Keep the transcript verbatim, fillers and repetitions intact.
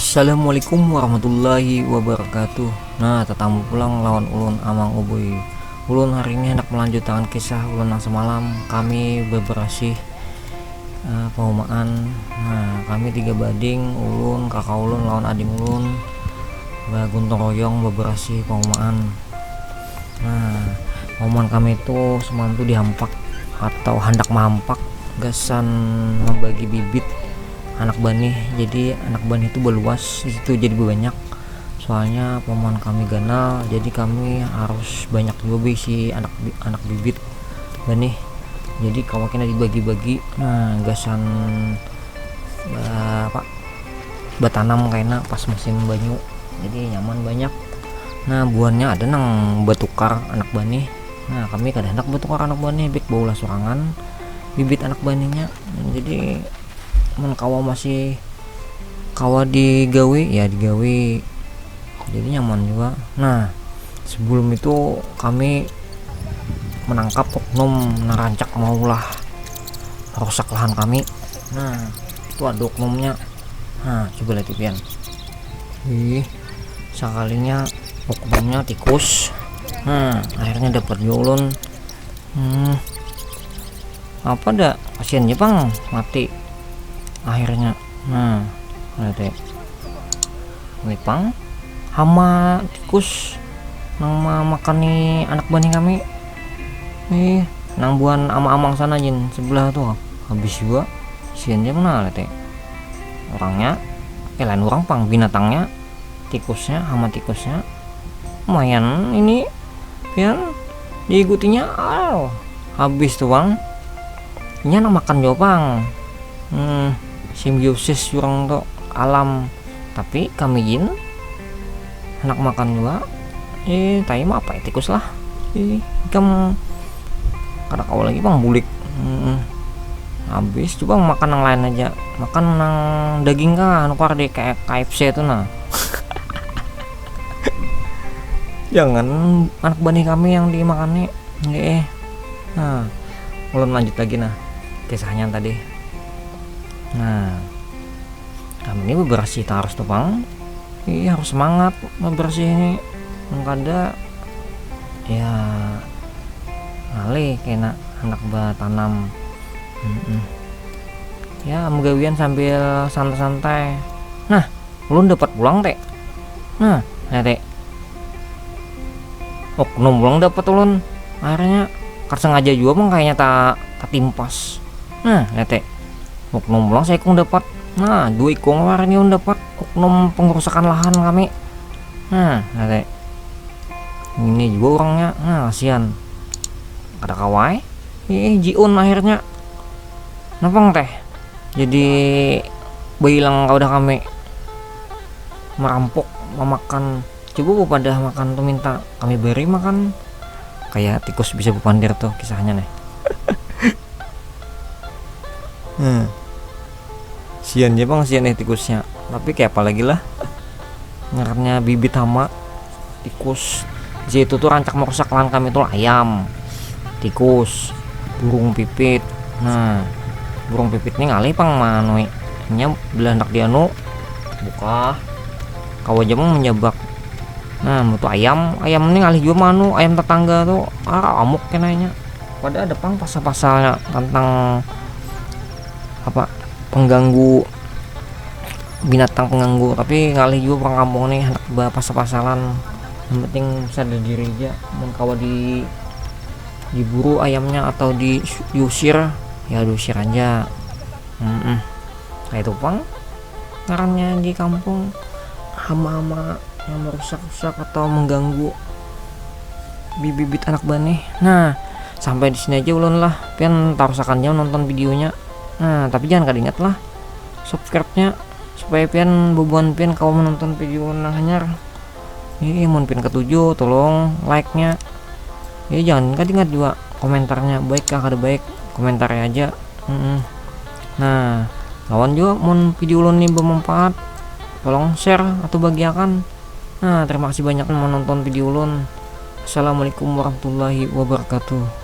Assalamualaikum warahmatullahi wabarakatuh. Nah, tatamu pulang lawan ulun, Amang Ubuy. Ulun hari ini handak melanjutakan kisah ulun nang semalam. Kami beberasih, eh, pahumaan. Nah, kami tiga bading, ulun, kaka ulun, lawan ading ulun, bagotong royong beberasih pahumaan. Nah, pahumaan kami tu semalam tu dihampak atau handak mahampak gasan membagi bibit anak banih. Jadi, anak banih tu baluas, itu jadi banyak. Soalnya pahumaan kami ganal, jadi kami harus banyak jua beisi anak bi-, anak bibit banih. Jadi, kawa kena dibagi-bagi. Nah, gasan ba-, apa, batanam kaina pas musim banyu. Jadi, nyaman banyak. Nah, buhannya ada nang batukar anak banih. Nah, kami kada handak batukar anak banih, baik baulah sorangan bibit anak banihnya. Jadi, mun kawa masih kawa digawi, ya digawi. Jadi, nyaman jua. Nah, sebelum itu kami menangkap oknum nang rancak maulah rusak lahan kami. Nah, itu ada oknumnya. Nah, coba lihat pian. Ih, sakalinya oknumnya tikus. Nah, akhirnya dapat jua ulun. Hmm. Apa dah, kasihan ja pang mati akhirnya. Nah, lihat ya. Ini pang hama tikus nang mamakani anak banih kami. Ih, nang buhan ama-amang sana jin sebelah tu, habis jua. Kasihan ja pang, nah, lihat ya. Orangnya, eh, lain orang pang, binatangnya, tikusnya, hama tikusnya. Lumayan ini, pian, diigutinya, aw, habis tu pang. Inya nang makan jua pang. Hmm, simbiosis urang tu, alam. Tapi kami jin handak makan jua. Eh, tai, maapa ya tikus lah. Eh, ikam kada kawa lagi pang bulik. Hmm, habis, coba makan nang lain aja. Makan nang daging kah, anu, kar di kayak K F C tu nah. Jangan anak banih kami yang dimakani. Nggih. Nah, ulun lanjut lagi nah kisahnya tadi. Nah, kami ini beberasih tarus tu pang. Ih, harus semangat beberasih ini. Mun kada, ya, ngalih kena handak batanam. Mm-mm. Ya, begawian sambil santai-santai. Nah, ulun dapat pulang, Te. Nah, nah, Te. Oknum pulang dapat ulun. Akhirnya, kada sengaja jua pang kayaknya ta-, tatimpas. Nah, nah, Te. Oknum pulang saikung dapat. Nah, dua ikung warni ulun dapat. Oknum pengerusakan lahan kami. Nah, nah, Te. Ini jua urangnya. Nah, kasihan. Kada kawa ai. Ih, jiun akhirnya. Napang teh. Jadi bailang ka wadah kami. Marampok, mamakan. Coba bapadah makan tu minta kami bari makan. Kaya tikus bisa bapandir tu kisahnya nih. Hmm. Sian ja pang sian nih tikusnya. Tapi kayapa lagi lah. Ngarannya bibit hama, tikus. Jadi itu tuh rancak merusak lahan kami tuh ayam, tikus, burung pipit. Nah, burung pipit nih ngalih pang manui. Nya bila hendak dianu, buka. Kawa ja pang menjabak. Nah, itu ayam, ayam nih ngalih jua manu, ayam tetangga tuh. Ah, amuk kenanya. Pada ada pang pasal-pasalnya tentang apa, pengganggu, binatang pengganggu, tapi ngalih jua orang kampung nih hendak bapasal-pasalan. Yang penting sadar diri aja, mun kawa di, diburu ayamnya atau di, diusir, ya diusir aja. Mm-mm. Kayak itu pang ngarannya di kampung, hama-hama yang merusak-rusak atau mengganggu bibit anak banih. Nah, sampai di sini aja ulun lah. Pian tarusakan aja nonton videonya. Nah, tapi jangan kada ingat lah subscribe-nya, supaya pian bubuhan pian kawa menonton video ulun nang hanyar. Ih, mun pian katuju, tolong like-nya. Ya, jangan kada ingat juga komentarnya, baik kah kada baik, komentarnya aja. Mm-mm. Nah, lawan juga mun video ulun ini bermanfaat, tolong share atau bagiakan. Nah, terima kasih banyak menonton video ulun. Assalamualaikum warahmatullahi wabarakatuh.